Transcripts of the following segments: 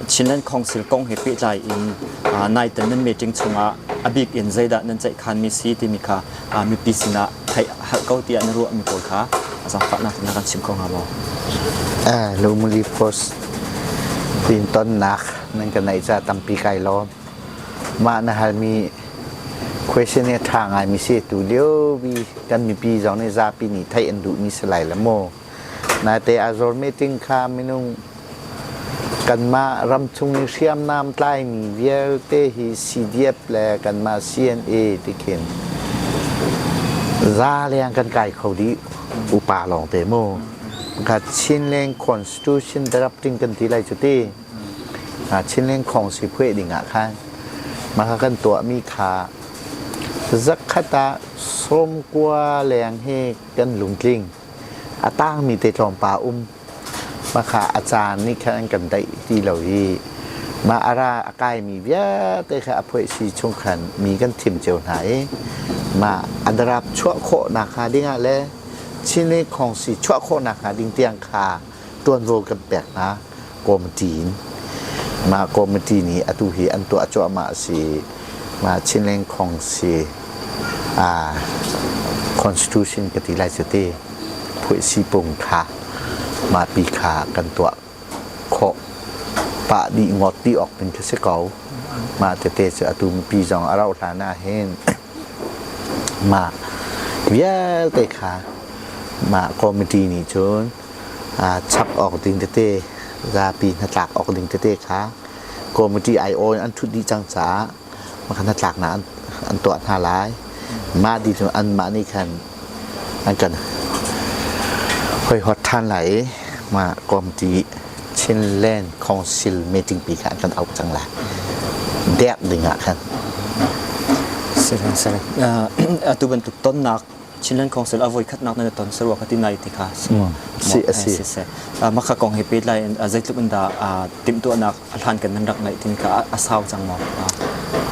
Chinland Council kong he pehtlai in naitan nan meeting chungah a bik in zeidah nan ceihkhanmi si timi kha mipi sinah theih halh ko tiah na ruahmi pawl kha zaangfahnak na kan chim kho hnga maw? Lumuli Post tin tonnak nan ka neih ca tampi kai lawm. Mah na halmi question hi a ṭha ngaimi si tu lio bi kan mipi zong nih zapi nih theih an duhmi si lai la maw? Nate Azor meeting kha minung kanmah ramchung i hriamnam tlaimi vialte hi CDF le kanmah CNA ti khin za leng kan kai kho dih upa lawng te mu. Kha Chinland Constitution drafting kan ti lai cu ti. Chinland Khongsi phueh ding ah khan mah kan tuahmi kha zakhat ah 90 leng hi kan lungtling. A tangmi te tlawmpa um. Mah kha a caan nih khan an kan daih ti lo i mah a ra a kaimi vialte kha a phuaihsi chung khan mi kan thim cio hna i mah a darap chuah khawhnak hnga ding ah le Chinle Khongsi chuah khawhnak hnga ding tiang kha ṭuanvo kan pek hna committee in. Mah committee nih atu hi an tuah cuahmah a si. Mah Chinland Khongsi constitution ka ti lai cu ti phuaihsi pung kha mahpi kha kan tuah khawh pah dih ngawt ti awk ding khi si ko. Mah tete cu atu mipi zong a rauh hlan ah hin mah vialte kha mah committee nih cun chap awk ding tete zapi hnatlak awk ding tete kha committee ai-aw in an ṭhut dih cang caah mah kha hnatlaknak an tuah hna lai. Mah dih cu anmah nih khan an kan hoihot ṭhan lai i mah committee Chinland Council meeting pi kha an kan auh cang lai. Dek ding ah khan. Atu bantuk tonnak Chinland Council a voi khatnak nan ton sarua ka ti nai ti kha si a si. Maka kong he pehtlai in zeitluk in dah timhtuahnak a hlan kan nan rak ngaih tin kha a sau cang maw?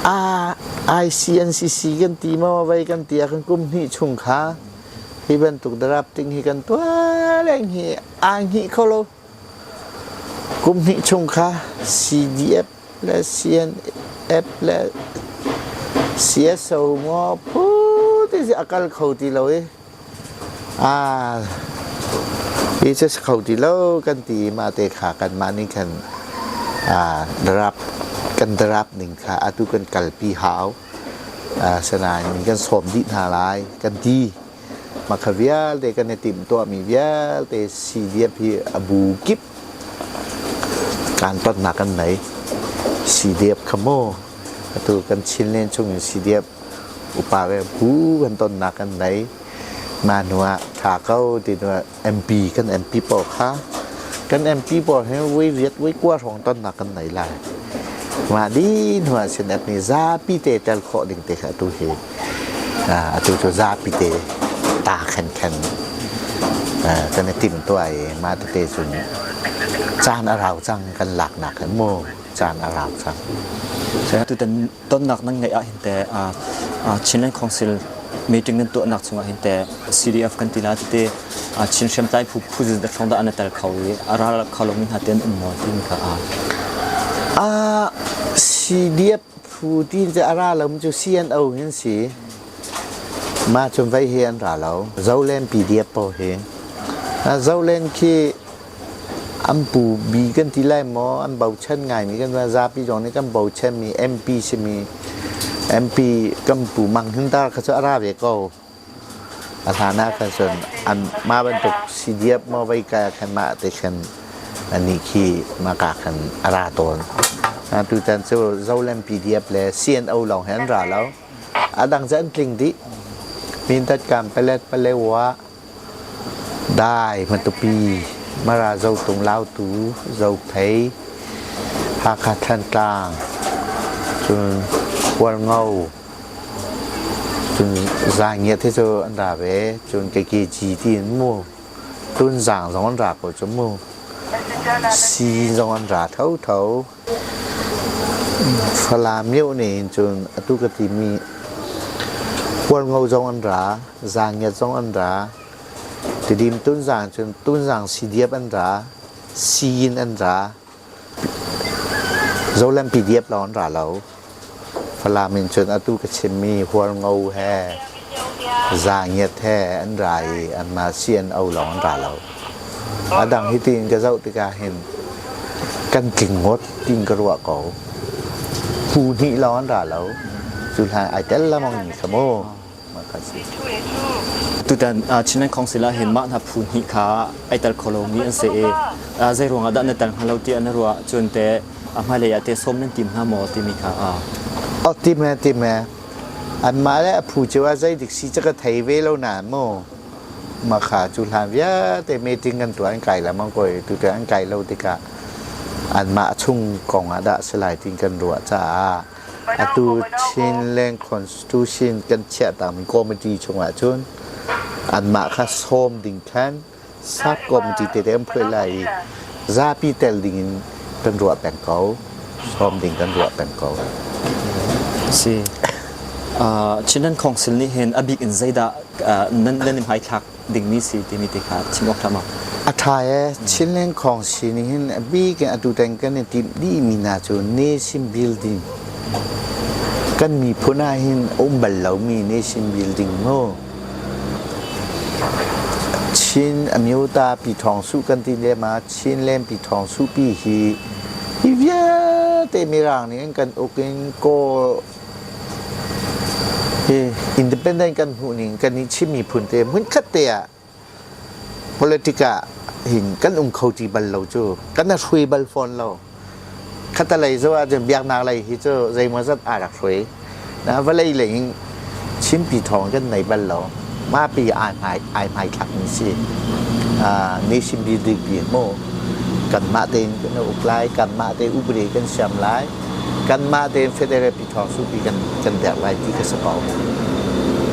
A ICNCC kan ti maw vai kan ti ah kan kum hnih chung kha hi bantuk drafting hi kan tuah leng hi aa hngih kho lo. Kum hnih chung kha CDF le CNF le CSO maw phu ti si a kal kho ti lo i aa hi cu si kho ti lo kan ti i mah te kha kanmah nih khan aa draft kan draft ning kha atu kan kalpi hau. Asinain mi kan sawm dih hna lai kan ti. Mah kha vialte kan i timhtuahmi vialte CDF hi a bu kip kaan tonnak kan nei. CDF kha mu atu kan Chinland chung in CDF upa ve bu kan tonnak kan nei. Mah hnu ah tha ko ti hnu ah MP kan MP pawl kha kan MP pawl he voi riat voi kua hrawng tonnak kan nei lai. Mah dih hnu ah CNF nih zapi te tel khawh ding te kha atu hi atu cu zapi te ta khan khan kan i timtuah i mah tete cun caan a rau cang kan laknak hin mu caan a rau cang. Tutan tonnak nan ngeih ah hin teh Chinland Council meeting nan tuahnak chungah hin teh CDF kan ti la tete Chin hriamtlai phu phu zeizat hrawng dah an i tel kho i a ral kho lomi hna te an um maw timi kha CDF phu ti cu a ra lomi cu CNO hin si. Mah cun vei hi an ra lo. Zoland PDF paoh hi. Zoland khi an pu bi kan ti lai maw an bochan ngaimi kan zapi zong nih kan bochanmi MP simi MP kan pu Mang Hin Dar kha cu a ra ve ko. A hlan ah khan cun an mah bantuk CDF maw vei kai ah khan mah te khan anih khi maka khan a ra tawn. Tutan cu Zoland PDF le CNO lawng he an ra lo. A dang cu an tling dih. Mindat kam Palet Palewa Dai Matupi Mara Zotung Lautu Zophei Hakha Thantlang cun Hualngo Cun zaangiat hi cu an ra ve. Cun KKG ti in mu. Tunzang zong an ra ko cu mu. Sii zong an ra thotho. Falam mioh nih hin cun atu ka timi Hualngo zong an ra, zaangiat zong an ra. Tidim Tunzang cun Tunzang sidiap an ra, Siyin an ra. Zoland PDF lawng an ra lo. Falam in cun atu ka chimmi Hualngo he Zangiat he an ra i anmah CNO lawng an ra lo. A dang hi tiin ka zoh tikah hin kan tling ngawt tiin ka ruah ko. Phu hnih lawng an ra lo. Cu hlan ai tel lengmang mi kha mu. Tutan Chinland Council ah hin mah hna phu hnih kha ai tel kho lomi an si i zei ruangah dah na tel hnga lo tiah na ruah cun teh a hmailei ah teh sawm nan tim hna maw timi kha Oh tim he tim he anmah le a phu cio ah zeidik si cu ka thei ve lo nain mu mah kha cu hlan vialte meeting kan tuah an kai lengmang ko i tutan an kai lo tikah anmah chung kong ah dah si lai tiin kan ruah caah Atu Chinland Constitution kan chiahtakmi committee chungah cun anmah kha sawm ding khan sub committee tete an phuah lai i zapi tel ding in kan ruah peng ko. Sawm ding kan ruah peng ko. Si. Uh, Chinland Council nih hin a bik in zeidah uh, nan nan i hmaithlak dingmi si timi te kha chim awk hlah A ṭha ee. Chinland Khawngsi nih hin a bik in atu tang kan i timh dihmi hna cu nation building. Kan miphun ah hin a um bal lomi nation building mu. Chin Amyota Pi Thawng Su kan ti le ma Chinland Pi Thawng Su pi hi hi vialte Mirang nih an kan uk in Kawl Hi independent kan hmuh ning kan i Chin miphun te hmunkhat te ah politic ah hin kan um kho ti bal lo cu kan i hrui bal fawn lo. Khatalei zo ahcun biaknak lei hi cu zeimawzat aa rak hrui. Na vawlei lei in Chinpi thawng kan nei bal lo. Mahpi ai hmai ai hmaithlak mi si. Nation building pi mu. Kanmah tein kan uk lai, kanmah te upadi kan siam lai. Kanmah tein federal pithawng supi kan kan derh lai ti ka si ko.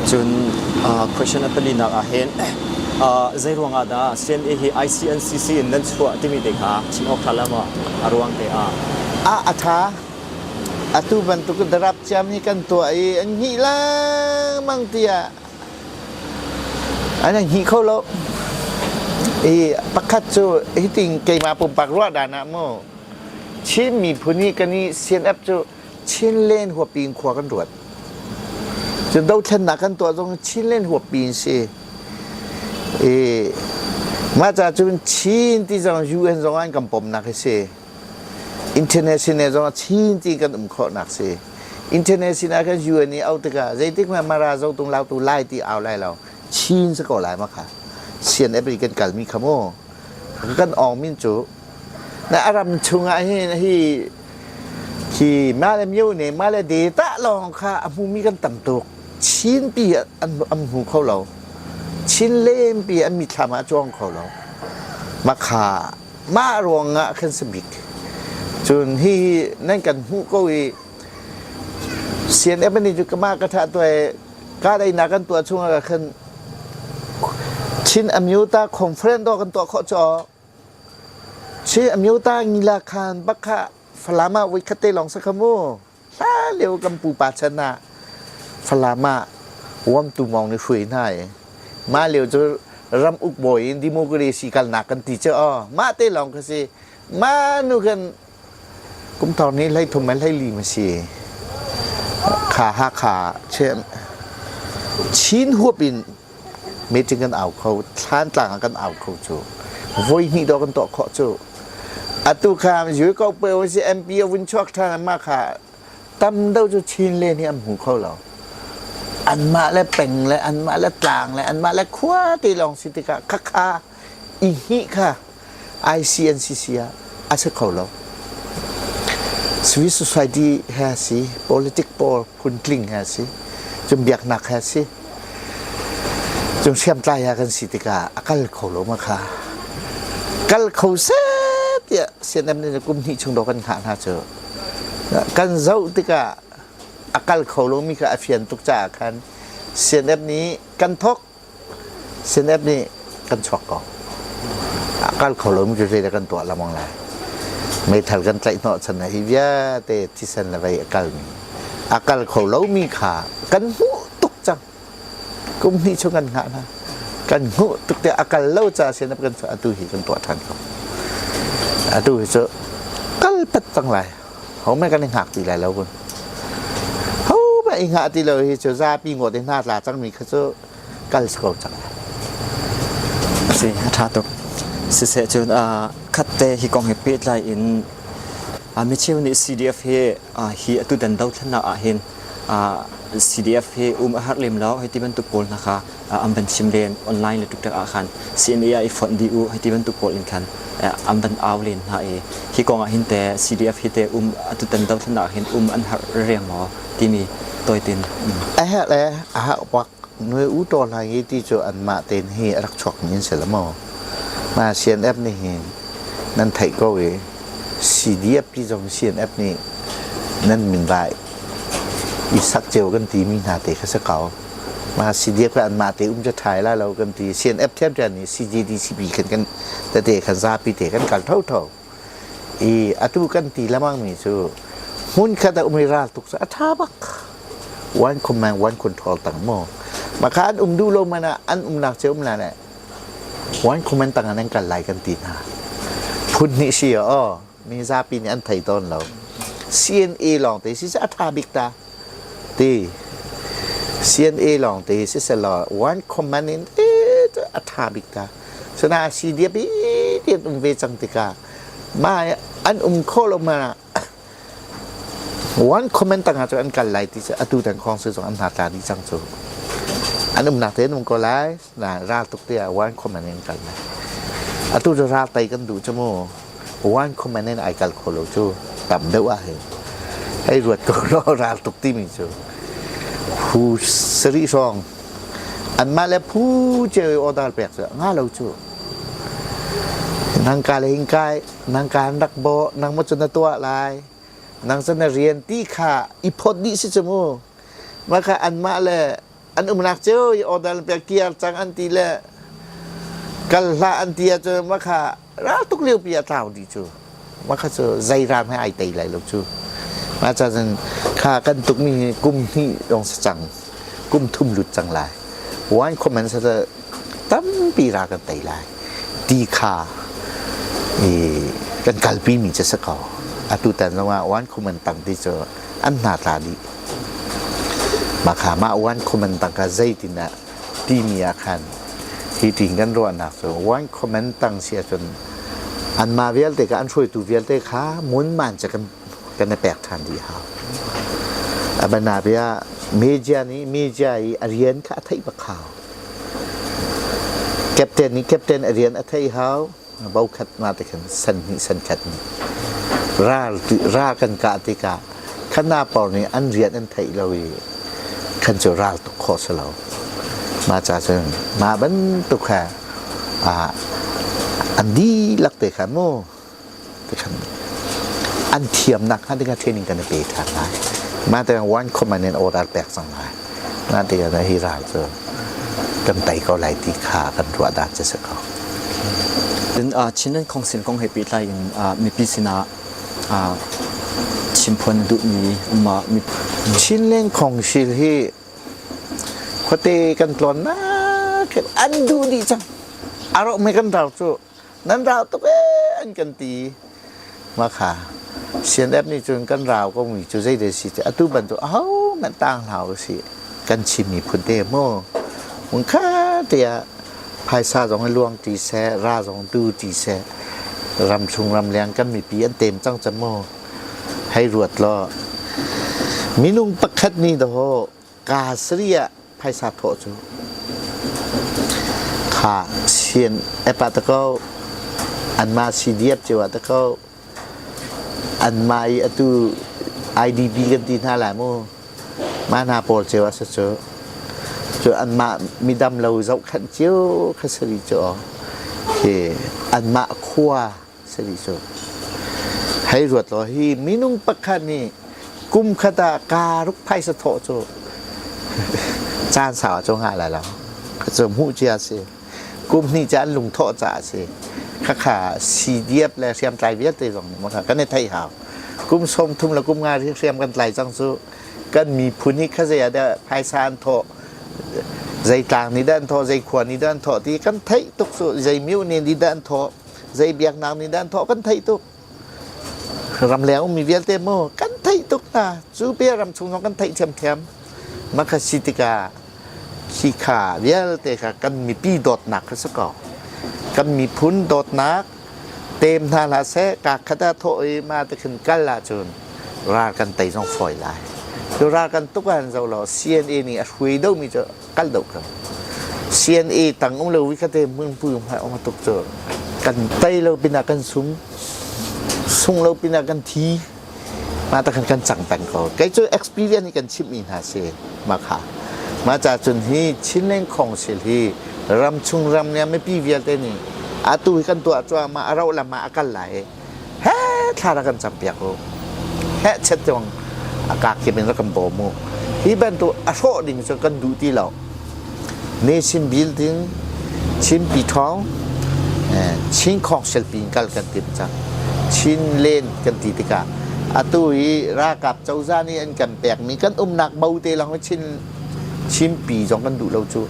Cun question a palinak ah hin zei ruangah dah CNA hi ICNCC in nan chuah timi te kha chim awk ṭha la maw a ruang te ah? A a ṭha. Atu bantuk darap ciam hi kan tuah i an hngih lengmang tiah an hngih kho lo. I pakhat cu hitin keimah pumpak ruah dan ah mu Chin miphun hi kan i CNF cu Chinland huapi in khua kan ruat. Cun dothlennak kan tuah zong Chinland huapi in si. I mah ca cun Chin ti zong UN zong an kan pomnak hi si. International zong Chin ti kan um khawhnak si. International kan UN i au tikah zeitik hmanh Mara Zotung Lautu Lai ti au lai lo. Chin si ko lai ma kha. CNF i kan kalmi kha mu. Kan awng min cu Na a ram chungah hin hi hi mah le myo ne mah le data lawng kha a hmumi kan tam tuk. Chinpi an an hmu kho lo. Chin lempi an mithlam ah a cuang kho lo. Mah kha mah ruangah khan si bik. Cun hi nan kan hmuh ko i CNF nih cu ka mah ka thah tuai kahdaihnak kan tuah chungah khan Chin Amyota Conference dawh kan tuah khawh cu Chin Amyota ngila khan bak kha Falam ah voikhat te lawng si kha mu. Hla lio kan pupa chan ah Falam ah Uamtu Mawng nih hruai hna i mah lio cu ram uk bawi in democracy kalnak kan ti cu aw mah te lawng kha si mah nu khan Kum thar nih 33 le 14 ma si. Kha Hakha Chin huap in meeting kan au kho, Thlantlang ah kan au kho cu. Voi hnih dawh kan tuah khawh cu. Atu kha Yue Ko Pe si MP a vun chuak ṭhan mah kha tam deuh cu Chin len hi an hmu kho lo. Anmah le peng le anmah le tlang le anmah le khua te lawng si tikah khakha i hnih kha ICNCC ah a si kho lo. Civil society he a si, politic pawl phuntling he a si, cun biaknak he a si, cun hriamtlai he kan si tikah a kal kho lo ma kha. Kal kho seh tiah CNM nih kum hnih chung dawh kan hngah hna cu. Kan zoh tikah a kal kho lomi kha a fian tuk caah khan CNF nih kan thawk Senate nih kan chuak ko. A kal kho lomi cu zeidah kan tuah lengmang lai. Meithal kan tlaih hnawh chan hi vialte thisen le vei a kalmi. A kal kho lomi kha kan hmuh tuk cang. Kum hnih chung kan hngah hna. Kan hmuh tuk te a kal lo ca Senate kan chuah atu hi kan tuah ṭhan ko. Atu hi cu kal pat cang lai. Ho me kan i hngak ti lai lo kun. Ho me i hngah ti lo hi cu zapi ngawt in hna tla cangmi kha cu kal ko cang lai. Si, a ṭha tuk. Siseh cun khatte hi kong he pehtlai in micheu nih CDF hi hi atu dan dothlennak ah hin CDF hi um a har lem lo hei ti bantuk pawl hna kha an van chim len online le tuktak ah khan CNA ah i fonh dih u hei ti bantuk pawl in khan an van au len hna i hi kong ah hin te CDF hi te um atu tan dothlennak ah hin um an har riang maw timi tawitin. A herh le a herh bak Nui u taw hla hi ti cu anmah tein hi a rak chuakmi an si lo maw? Ma CNF nih hin nan theih ko i CDF ti zong CNF nih nan min vai i sak cio kan timi hna te kha si ko. Ma CDF kha anmah te um cu ṭhai lai lo kan ti. CNF ṭhiamṭhiam nih CGDCP khan kan tete khan zapi te kan kal thotho. I atu kan ti lemang mi cu hmunkhat a um i ral tuk cu a ṭha bak. One command, one control tang mu. Maka an um duh lo man ah an umnak cio um la le one command tang an kal lai kan ti hna. Phun hnih si aw mi zapi nih an thei tawn lo. CNA lawng te si a ṭha bik ta. Ti CNA lawng te si selaw one command in a ṭha bik ta. Sana CDF i an um ve cang tikah mah an um kho lo man ah one comment tangah cu an kal lai ti cu atu tan khong si zong an hna tla dih cang cu. An umnak te an um ko lai na ral tuk te ah one comment in kal lai. Atu cu ral tei kan duh cu mu one comment in ai kal kho lo cu tam deuh ah hin hei ruat ko law ral tuk timi cu hu sarih hrawng anmah le phu cio i order pek cu nga lo cu nang ka le hing kai nang ka an rak bawh nang ma cu na tuah lai nang cu na rian ti kha i phot dih si cu mu mah kha anmah le an umnak cio i order pek kiar cang an ti le kal hlah an ti ahcun mah kha ral tuk lio pi a tlau dih cu mah kha cu zei ram he ai tei lai lo cu mah ca cun kha kan tuk mi hi kum hnih dong si cang kum thum lut cang lai one comment sa tampi ra kan tei lai ti kha i kan kalpi mi cu si ko atu tan zong ah one comment tang ti cu an hna tla dih mah kha mah one comment tang kha zeitin ah timi ah khan hi tin kan ruahnak cu one comment tang si ahcun anmah vialte kha an hruaitu vialte kha munman cu kan kan i pek ṭhan dih hau. A bia media nih media i a rian kha a theih bak hau. Captain nih captain a rian a theih hau. Bo khat ma te khan san hnih san khat nih ral ra kan kah tikah khana por nih an rian an theih lo i khan cu ral tuk khawh si lo. Mah ca cun mah bantuk kha an dihlak te kha mu tikhan an thiamnak kha tikha training kan i pe ṭhan lai. Mah tikah one command in order pek cang lai. Mah tikah hi ral cu kan tei ko lai ti kha kan ruah dan cu si ko. Cun Chinland Council kong he pehtlai in mipi sinah chimphuan na duhmi um ah Chinland Council hi khuate kan tlawnnak an duh dih cang. A rawh mei kan rau cu nan rau tuk ee an kan ti. Mah kha CNF nih cun kan rau ko mi cu zei dei si ti atu bantuk aho hmanh tang hlah usih kan Chin miphun te mu mun kha tiah phaisa zong i luang ti seh ra zong du ti seh ramchung ramleng kan mipi an tem cang cam mu hei ruat law minung pakhat nih daw kaa sari ah phaisa thawh cu kha sian epa ta ko anmah CDF cio ah ta ko anmah i atu IDP kan ti hna lai mu mah hna pawl cio ah si cu cu anmah midam lo zohkhenh cio kha sari cu khi anmah khua sari cu hei ruat law hi minung pakhat nih kum khat ah kaa ruk phaisa thawh cu caan sau ah cu ngah lai lo cu hmuh cia si kum hnih ca an lungthawh caah si khakha CDF le hriamtlai vialte zong nih maw kan i theih hau kum 30 le kum nga hriam kan tlai cang cu kan miphun hi kha zei ah dah phaisa an thawh zei tlang nih dah an thawh zei khua nih dah an thawh ti kan theih tuk cu zei myu nih dah an thawh zei biaknak nih dah an thawh kan theih tuk. Ramleng ummi vialte mu kan theih tuk hna. Cu bia ram chung zong kan theih ṭhiamṭhiam. Mah kha si tikah khi kha vialte kha kan mipi dawtnak kha si ko. Kan miphun dawtnak tem hna hlah seh ka khat ah thawh i ma te khin kal ahcun ral kan tei zong fawi lai. Cu ral kan tuk ah zo law CNA nih a hruai domi cu kal do ko. CNA tang um lo wi kha te mun pu hmai um tuk cu kan tei lo pinah kan sung sung lo pinah kan thi ma ta khan kan cang peng ko. Kei cu experience nih kan chimh mi hna si ma kha. Ma ca cun hi Chinland Council hi ram chung ram nia mipi vialte nih atu hi kan tuah cuahmah a rauh lam ah a kal lai he thla rak kan campiak u he chet tiang a kak kim in rak kan bawm u hi bantuk a hrawh ding cu kan duh ti lo nation building Chin pi thawng Chin Council pin kal kan tim cang Chin len kan ti tikah atu hi ralkap cozah nih an kan pekmi kan umnak bo te lawng Chin Chinpi zong kan duh lo cu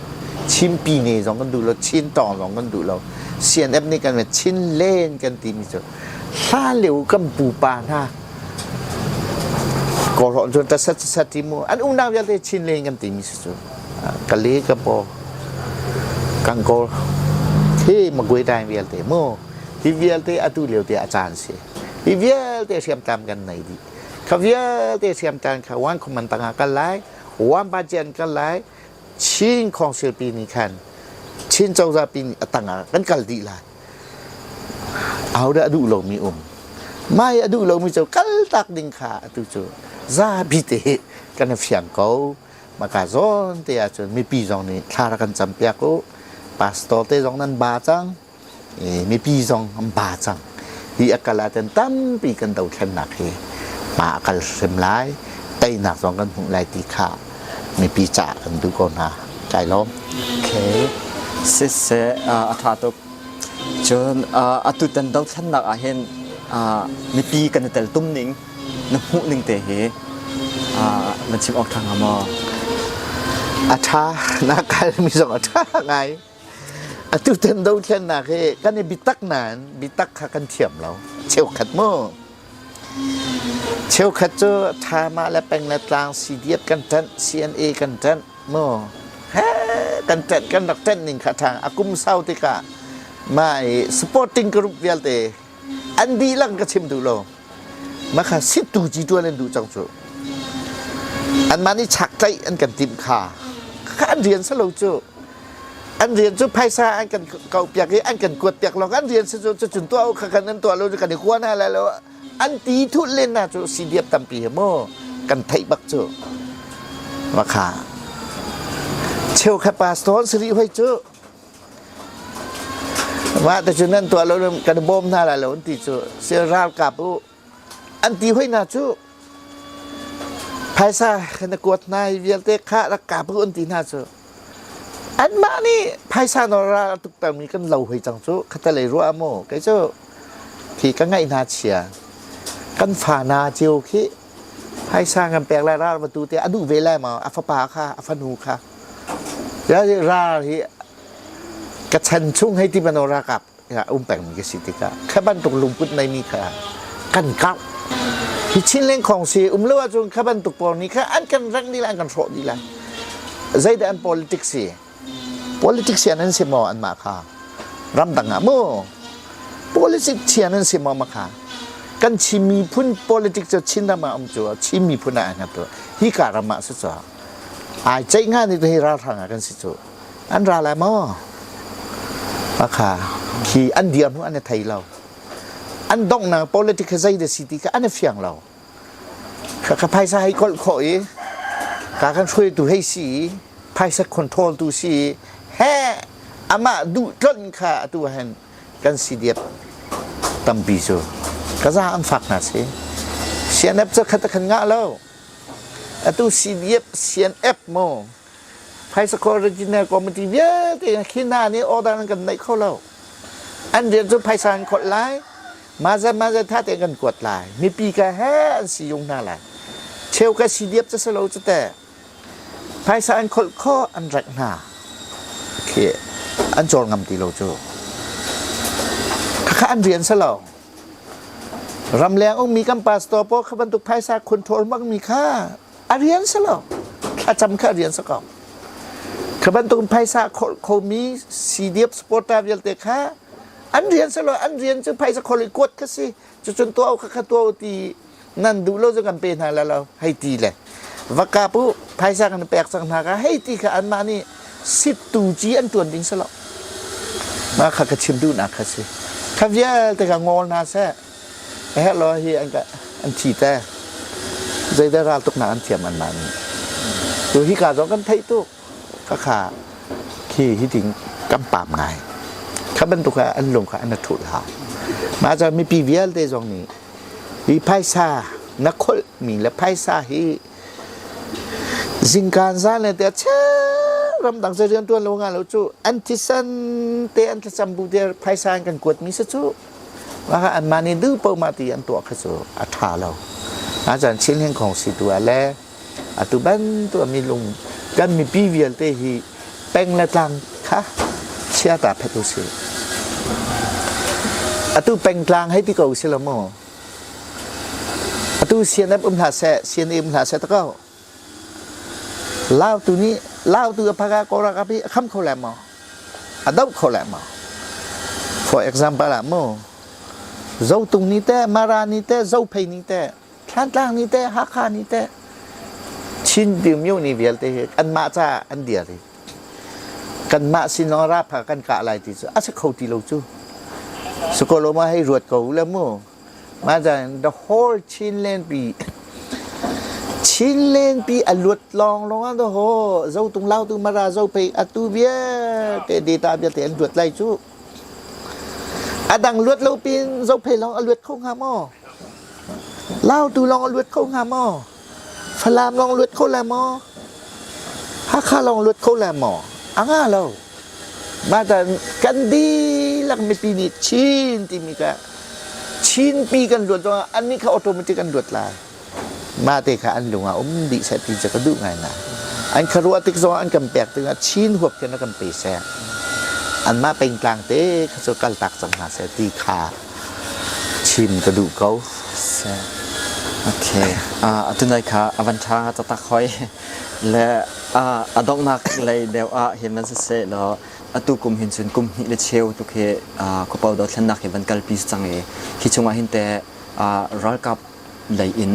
Chinpi ne zong kan duh lo Chin tawng zong kan duh lo CNF nih kan Chin len kan timi cu hlan lio kan pupa hna kawlrawn cun ta sat sat ti mu an umnak vialte Chin len kan timi si cu kale ka paw kangkaw hi magwe dai vialte mu hi vialte atu lio te a caan si hi vialte hriamtlam kan nei dih kha vialte hriamtlam kha wan khuman tangah kal lai wan ba jian kal lai Chin Council pi nih khan Chin cozah pi nih a tangah kan kal dih lai. Ahodah a duh lomi um? Mai a duh lomi cu kal tak ding kha atu cu zapi te kan i fiang ko. Maka zawn te ahcun mipi zong nih thla rak kan campiak u. Pastor te zong nan ba cang. Mipi zong an ba cang. Hi a kal ahcun tampi kan dothlennak hi hma a kal hrim lai, teinak zong kan hmuh lai ti kha mipi caah kan duh ko hna. Kai lawm. Okay. Siseh a ṭha tuk. Cun atutan dothlennak ah hin mipi kan i tel tum ning na hmuh ning te hi na chim awk ṭha hnga maw? A ṭha. Na kalmi zong a ṭha ngai. Atutan dothlennak hi kan i biatak nain biatak kha kan thiam lo. Cheukhat mu. Cheukhat cu Thama le peng le tlang CDF kan ṭanh, CNA kan ṭanh mu. He kan ṭanh kan rak ṭanh ning kha ṭhang a kum sau tikah mah i supporting group vialte an dihlak ka chim duh lo. Mah kha sittu ci ṭuan an duh cang cu. Anmah nih chak tlaih an kan timh kha. Kha an rian si lo cu. An rian cu phaisa an kan kaupiak i an kan kuatpiak lawng an rian si cu cucun tuah u kha kan an tuah lo cu kan i kua hna lai lo an ti thut len na cu CDF tampi hi mu kan theih bak cu mah kha cheukhat pastor si rih hoi cu mah te cu nan tuah lo kan bawm hna lai lo an ti cu sil ralkap u an ti hoi hna cu phaisa na kuat hna hi vialte kha rak kap u an ti hna cu anmah nih phaisa nawl ral a tuktermi kan lo hoi cang cu khatalei ruah maw kei cu khi ka ngaih hna chia kan fa na cio khi phaisa kan pek lai ral va tu te a duh ve lai maw a fapa kha a fanu kha ral hi ka chan chung hei ti bano ralkap um pengmi ka si tikah kha bantuk lungput neimi kha kan kauh. Hi Chinland khong si um lo ahcun kha bantuk pawl nih kha an kan rengh dih lai an kan hrawh dih lai. Zeidah an politics si? Politics sian an si maw anmah kha? Ramdang ah mu politics thian an si maw ma kha? Kan Chin miphun politics cu Chin ram ah um cu Chin miphun ah an tu hi ka ram ah si cu ai ceih nga ni hi ralhrang ah kan si cu An ra lai maw? Akha khi an dir hnu an i thei lo. An donghnak politics hi zei da si ti kha an i fiang lo. Ka phaisa hei kolh khawh i ka kan hruaitu hei si i phaisa control tu si i he amah duh tlon kha atu hen kan CDF tampi cu ka za an fak hna si. CNF cu khat khan ngah lo. Atu CDF CNF mu Phaisa Regional Committee vialte khi hna nih order an kan neih kho lo. An rian cu phaisa an kholh lai, maza maza tha tein kan kuat lai. Mipi ka he an si yung hna lai. Cheu ka CDF cu si lo cu te. Phaisa an kholh kho an rek hna. Khi an cawl ngam ti lo cu. Khakha an rian si lo. Ramleng ummi kan pastor pawl kha bantuk phaisa control bangmi kha a rian si lo. Thlacam kha a rian si ko. Kha bantuk phaisa khawlh khomi CDF supporter vialte kha an rian si lo. An rian cu phaisa khawlh i kuat kha si. Cucun tuah kha kha tuah ti nan duh lo cu kan pe hna la lo hei ti le va kap u phaisa kan pek cang hna ka hei ti kha anmah nih sittu ci an tuan ding si lo mah kha ka chim duhnak kha si kha vialte kha ngol hna seh herh lo hi an ka an thi te zeidah ral tuknak an thiam anmah nih tu hi ka zong kan theih tuk kha kha khi hi ting kan pam ngai kha bantuk ah an lung kha an thulh hau mah ca mipi vialte zong nih Hi phaisa na kholhmi le phaisa hi zingkaan zan le te ramdang se rian tuan lo nga lo cu an thisen te an thlacam bu te phaisa an kan kuat mi se cu mah an mah nih duh po ma ti an tuah kha cu a tha lo acan Chin Hing Khong si tu ah le atu bantuk mi lung kan mipi vialte hi peng le tlang kha chia ta phet u si atu pengtlang hei ti ko si lo mu atu CNF um hlah seh CNA um hlah seh ta ko Lautu nih Lautu a phaka Kawlram hi a kham kho lai maw a doh kho lai maw for example ah mu Zotung ni te Mara ni te Zophei ni te Thlantlang nih teh Hakha nih teh Chin myo ni vialte hi anmah caah an dir i kanmah sin lawng rap kan kah lai ti cu a si kho ti lo cu. Sukolo ma hei ruat ko le mu. Ma the whole Chinland pi Chinland pi a luat lawng lawng ah ho zo tung lau tu mara zo pei atu vialte data vialte an luat lai cu. Adang luat lo pin zo phei lawng a luat kho hnga maw? Lautu lawng a luat kho hnga maw? Falam lawng luat kho lai maw? Hakha lawng luat kho lai maw? A nga lo. Mah kan dihlak mipi nih Chin timi kha Chinpi kan luat zongah annih kha automatic an luat lai. Mah te kha an lung ah um dih seh ti cu ka duh ngaingai. An kha ruah tik zongah an kan pek tikah Chin huap khin a kan pe seh. Anmah pengtlang te kha cu kaltak cang hna seh ti kha Chim ka duh ko. Okay. Atunai kha a van ṭha taktak hoi. Le a donghnak lei deuh ah hin van siseh law atu kum hin cun kum hnih le cheu tuk hi khuapau dothlennak hi van kalpi cang i hi chungah hin te ralkap lei in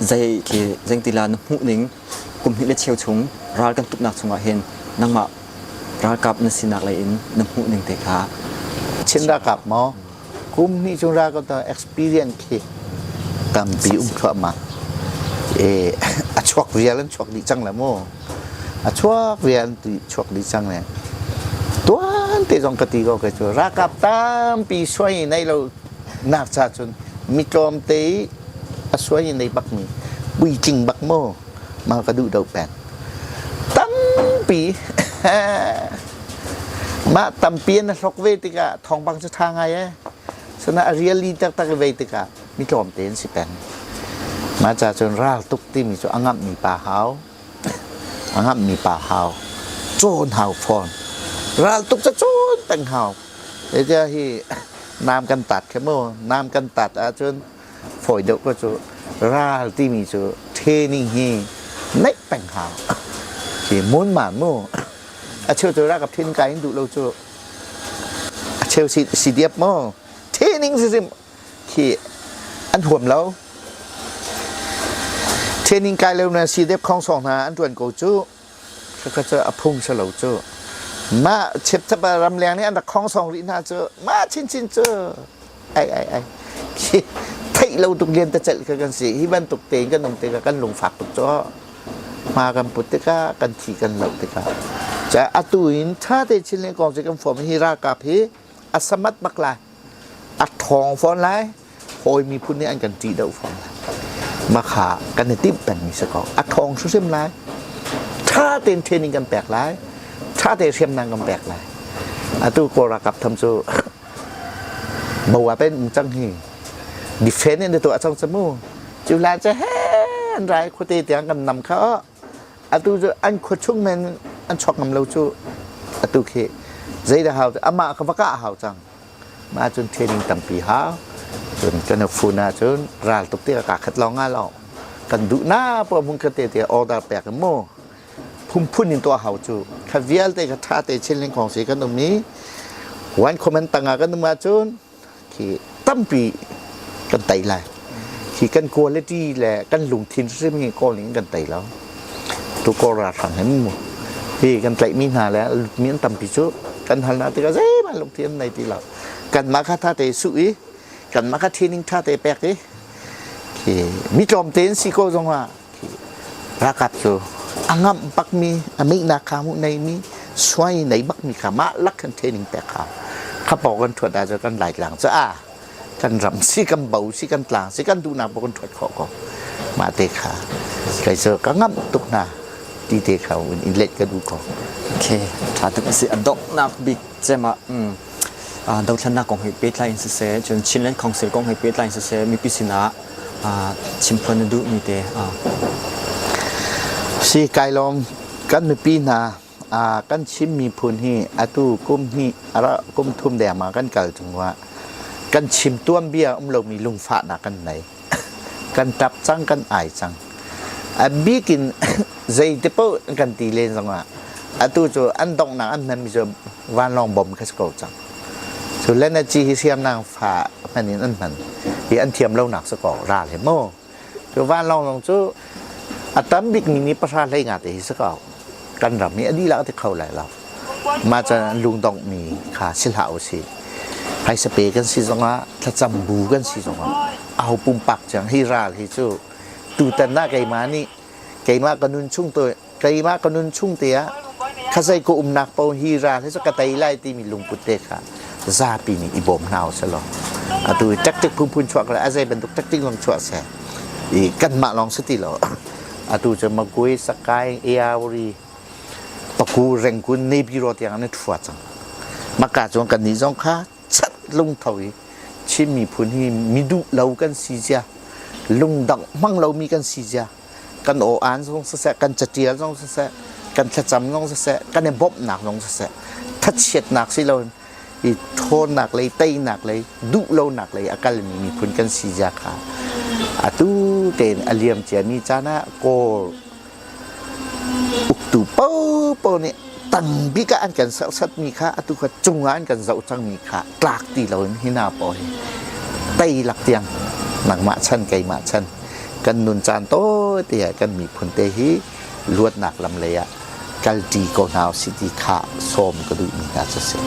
zei khi zengtila na hmuh ning kum hnih le cheu chung ral kan tuknak chungah hin nangmah ralkap na sinak lei in na hmuh ning te kha Chin ralkap maw kum hnih chung ralkap ta experience khi tampi um thluahmah e a chuak vial an chuak dih cang le mu a chuak vial an chuak dih cang le tuan te zong ka ti ko ke cu ralkap tampi suai nei lo nak cha cun mi tlawm te i a suai in nei bak mi puitling bak maw ma ka duh do peng tampi mah tampi na hlok ve tikah thawngpang cu ṭha ngai e sana a really taktak ve tikah mi tlawm te an si peng mah ca cun ral tuk timi cu a ngamh mi pa hau a ngamh mi pa hau cawn hau fawn ral tuk ca cawn peng hau Tia hi nam kan tat khe mu nam kan tat ahcun fawi deuh ko cu ral timi cu training hi neih peng hau hi mun ma mu a cheu cu ralkap thin kai in duh lo cu a cheu si CDF mu training si khi an huam lo training kai lo na CDF khong song hna an tuan ko cu Khakha cu a phung si lo cu. Mah chipchap ah ramleng nih an rak khong song rih hna cu mah chinchin cu ai ai ai khi theih lo tuk lian ta celh kha kan si hi bantuk tein kan um tikah kan lungfak tuk cu hma kan put tikah kan thi kan loh tikah ca atu in tha te chin le kong cu kan form hi ralkap hi a samat bak lai a ṭhawng fawn lai hawi miphun nih an kan ṭih deuh fawn lai makha kan i timh pengmi si ko a ṭhawng hrimhrim lai ṭha tein training kan pek lai ṭha tein hriamnam kan pek lai atu kawl ralkap tham cu bo pen um cang hi defend in tuah cang cu mu cu hlan cu he an rai khuate tiang kan nam kha atu cu an khua chung men an chok ngam lo cu atu khi zeidah hau amah kha va kah hau cang mah cun training tampi hau. Cun kan i fun ahcun ral tuk tikah kaa khat lawng ah lo kan duh na poah hmun khat te tiah order pek in mu phunphun in tuah hau cu kha vialte kha ṭha te Chinlink Kongsi kan um i one comment tangah kan um ahcun khi tampi kan tei lai. Khi kan quality le kan lungthin hrim hi kawl ning kan tei lo. Tu kawl ralhrang hin mu hi kan tlaihmi hna le mi an tampi cu kan hal hna tikah zeihmanh lungthin an nei ti lo. Kanmah kha tha te suh i kanmah kha training tha te pek i khi mi tlawmte in si ko zongah khi ralkap cu a ngamh bakmi a meihnak kha mu neimi suai nei bakmi kha mah lak kan training pek kha kha paw kan thuat ah kan lai tlang cu a kan ram si kan bo si kan tlang si kan duhnak paoh kan thuat khawh ko mah te kha kei cu ka ngamh tuk hna ti te kha in let ka duh ko. Okay, tha tuk a si. A donghnak bik cem ah dothlennak kong he pehtlai in siseh, cun Chinland Council kong he pehtlai in siseh, mipi sinah chimphuan na duhmi te. Si kai lawm kan mipi hna kan Chin miphun hi atu kum hnih kum thum deng ma kan kal chungah kan chim tuanbia um lomi lungfahnak kan nei. Kan tap cang kan ai cang. A bik in zei te paoh kan ti len zongah atu cu an donghnak an hmanmi cu vanlawng bom kha si ko cang. Cu lenaci hi siamnang fa hman in an hman i an thiam lonak si ko ral hi mu. Cu vanlawng zong cu a tam bik mi nih pahra hlei nga te hi si ko. Kan ram hi a dihlak ti kho lai lo. Mah can an lungdongh mi kha si hlah usih. Phaisa pe kan si zongah thlacam bu kan si zongah aho pumpak cang hi ral hi cu tutan ah keimah nih keimah ka nun chung te keimah ka nun chung te ah khazei ka umnak paoh hi ral hi cu ka tei lai timi lungput te kha zapi nih i bawm hna usih law atu i tactic phunphun chuak le a zei bantuk tactic zong chuah seh i kanmah lawng si ti lo atu cu Magwe Sakaing Eauri Paku Rengkun Nebiro tiang an i thua cang maka cun kannih zong kha chat lungtho i Chin miphun hi mi duh lo kan si cia lungdongh hmang lomi kan si cia kan aw aan zong siseh kan catial zong siseh kan thlacam zong siseh kan i bawmhnak zong siseh thachiatnak si loin i ṭhawnnak lei teinak lei duh lonak lei a kalmi miphun kan si zia kha atu tein a liam ciami caan ah Kawl uktu paopaoh nih tang bik ah an kan serhsatmi kha atu kha cung ah an kan zoh cangmi kha tlak ti loin hi hna pawl hi tei lak tiang nangmah chan keimah chan kan nun caan tawi te ah kan miphun te hi luatnak lam lei ah kalṭi ko hna usih ti kha sawm ka duhmi hna cu a si.